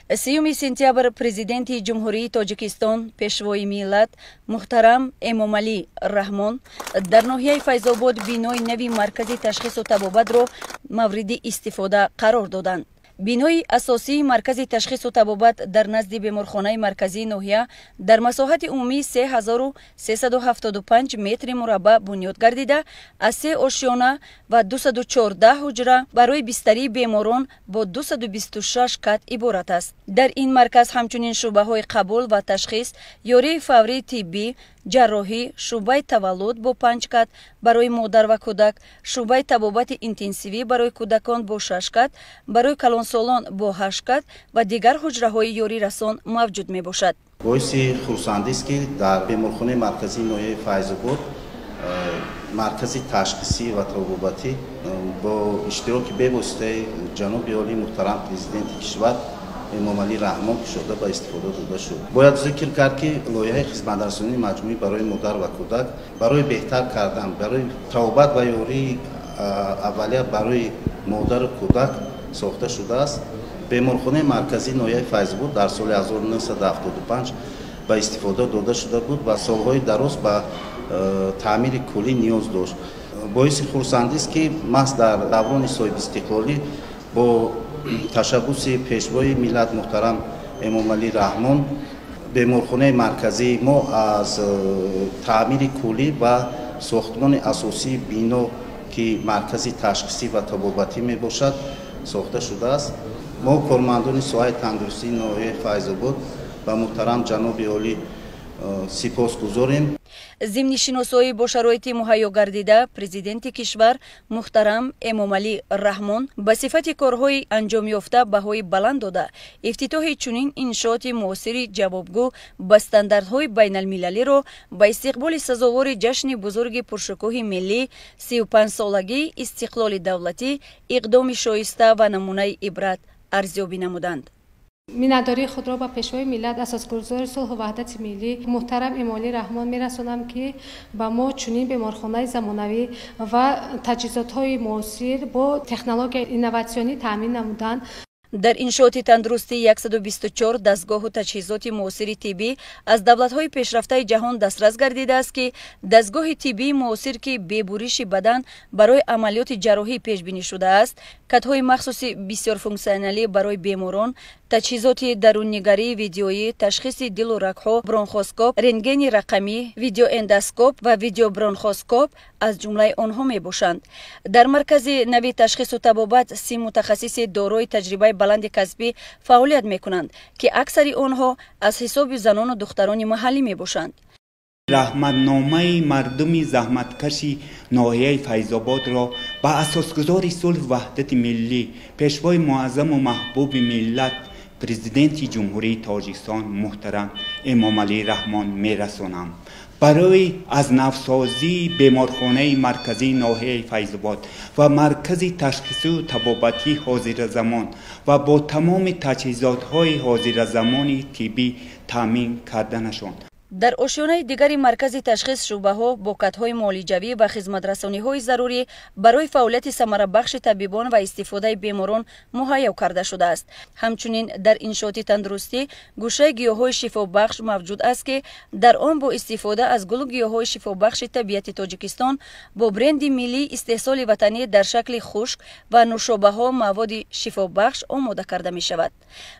3 сентябр Президенти Ҷумҳурии Тоҷикистон, Пешвои миллат муҳтарам Эмомалӣ Раҳмон дар ноҳияи Файзобод бинои нави маркази ташхису табобатро мавриди истифода қарор доданд. Бинои асосии маркази ташхису табобат дар назди беморхонаи марказии ноҳия дар масоҳати умумии 3375 метри мураббаъ бунёд гардида, аз се ошёна ва 214 ҳуҷра барои бистарии беморон бо 226 кат иборат аст. Дар ин марказ ҳамчунин шӯъбаҳои қабул ва ташхис, ёрии фаврии тиббӣ, ҷарроҳӣ, шӯъбаи таваллуд бо 5 кат барои модар ва кӯдак, шӯъбаи табобати интенсивӣ барои кӯдакон бо 6 кат, барои калонсолон бо 8 кат ва дигар ҳуҷраҳои ёрирасон мавҷуд мебошад. Боиси хурсандист, ки дар беморхонаи марказии ноҳияи Файзобод маркази ташхисӣ ва табобатӣ бо иштироки бевоситаи ҷаноби олии муҳтарам Президенти кишвар Эмомалӣ Раҳмон кушода ба истифода дода шуд. Бояд зикр кард, ки лоиҳаи хизматрасонии маҷмӯӣ барои модар ва кӯдак барои беҳтар кардан, барои табобат ва ёрии аввалия барои модару кӯдак сохта шудааст. Беморхонаи марказии ноҳияи Файзобод дар соли 1975 ба истифода дода шуда буд ва солҳои дароз ба таъмири куллӣ ниёз дошт. Боиси хурсандист, ки маҳз дар даврони соҳибистиқлолӣ бо ташаббуси Пешвои миллат муҳтарам Эмомалӣ Раҳмон беморхонаи марказии мо аз таъмири куллӣ ва сохтмони асосии бино, ки маркази ташхисӣ ва табобатӣ мебошад, сохта шудааст. Мо, кормандони соҳаи тандурустии ноҳияи Файзобод, ба муҳтарам ҷаноби олӣ сипосгузорем. Зимни шиносоӣ бо шароити муҳайё гардида, Президенти кишвар муҳтарам Эмомалӣ Раҳмон ба сифати корҳои анҷомёфта баҳои баланд дода, ифтитоҳи чунин иншооти муосири ҷавобгӯ ба стандартҳои байналмилалиро ба истиқболи сазовори ҷашни бузурги пуршукӯҳи миллӣ, 35-солагии истиқлоли давлатӣ, иқдоми шоиста ва намунаи ибрат арзёбӣ намуданд. Миннатдории худро ба Пешвои миллат, асосгузори сулҳу ваҳдати миллӣ муҳтарам Эмомалӣ Раҳмон мерасонам, ки ба мо чунин беморхонаи замонавӣ ва таҷҳизотҳои муосир бо технологияи инноватсионӣ таъмин намуданд. Дар иншооти тандурустӣ 124 дастгоҳу таҷҳизоти муосири тиббӣ аз давлатҳои пешрафтаи ҷаҳон дастрас гардидааст, ки дастгоҳи тиббии муосир, ки бебуриши бадан барои амалиёти ҷарроҳӣ пешбинӣ шудааст, катҳои махсуси бисёрфунксионалӣ барои беморон, таҷҳизоти даруннигарии видеоӣ, ташхиси дилу рагҳо, бронхоскоп, рентгени рақамӣ, видеоэндоскоп ва видеобронхоскоп аз ҷумлаи онҳо мебошанд. Дар маркази нави ташхису табобат 30 мутахассиси дорои таҷрибаи баланди касбӣ фаъолият мекунанд, ки аксари онҳо аз ҳисоби занону духтарони маҳаллӣ мебошанд. Раҳматномаи мардуми заҳматкаши ноҳияи Файзободро ба асосгузори сулҳу ваҳдати миллӣ, Пешвои муаззаму маҳбуби миллат, Президенти Ҷумҳурии Тоҷикистон муҳтарам Эмомалӣ Раҳмон мерасонам барои аз навсозии беморхонаи марказии ноҳияи Файзобод ва маркази ташхисию табобатии ҳозиразамон ва бо тамоми таҷҳизотҳои ҳозиразамони тиббӣ таъмин карданашон. Дар ошёнаи дигари маркази ташхис шӯъбаҳо бо катҳои муолиҷавӣ ва хизматрасониҳои зарурӣ барои фаъолияти самарабахши табибон ва истифодаи беморон муҳайё карда шудааст. Ҳамчунин дар иншооти тандурустӣ гӯшаи гиёҳҳои шифобахш мавҷуд аст, ки дар он бо истифода аз гулу гиёҳҳои шифобахши табиати Тоҷикистон бо бренди миллии истеҳсоли ватанӣ дар шакли хушк ва нӯшобаҳо маводи шифобахш омода карда мешавад.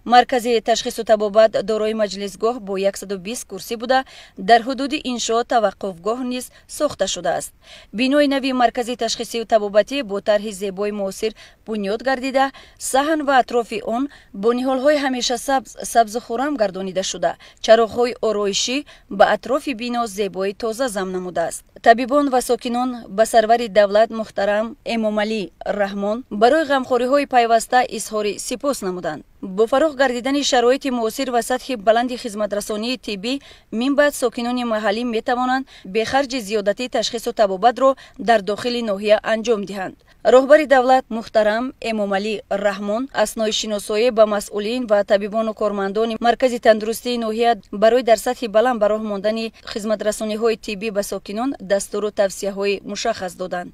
Маркази ташхису табобат дорои маҷлисгоҳ бо 120 курсӣ буда, дар ҳудуди иншоот таваққуфгоҳ низ сохта шудааст. Бинои нави маркази ташхисию табобатӣ бо тарҳи зебои муосир бунёд гардида, саҳн ва атрофи он бо ниҳолҳои ҳамешасабз сабзу хуррам гардонида шуда, чароғҳои ороишӣ ба атрофи бино зебои тоза зам намудааст. Табибон ва сокинон ба сарвари давлат муҳтарам Эмомалӣ Раҳмон барои ғамхориҳои пайваста изҳори сипос намуданд. Бо фароҳ гардидани шароити муосир ва сатҳи баланди хизматрасонии тиббӣ, минбаъд сокинони маҳаллӣ метавонанд бехарҷи зиёдатӣ ташхису табобатро дар дохили ноҳия анҷом диҳанд. Роҳбари давлат муҳтарам Эмомалӣ Раҳмон аснои шиносоӣ ба масъулин ва табибону кормандони маркази тандурустии ноҳия барои дар сатҳи баланд ба роҳ мондани хизматрасониҳои тиббӣ ба сокинон дастуру тавсияҳои мушаххас доданд.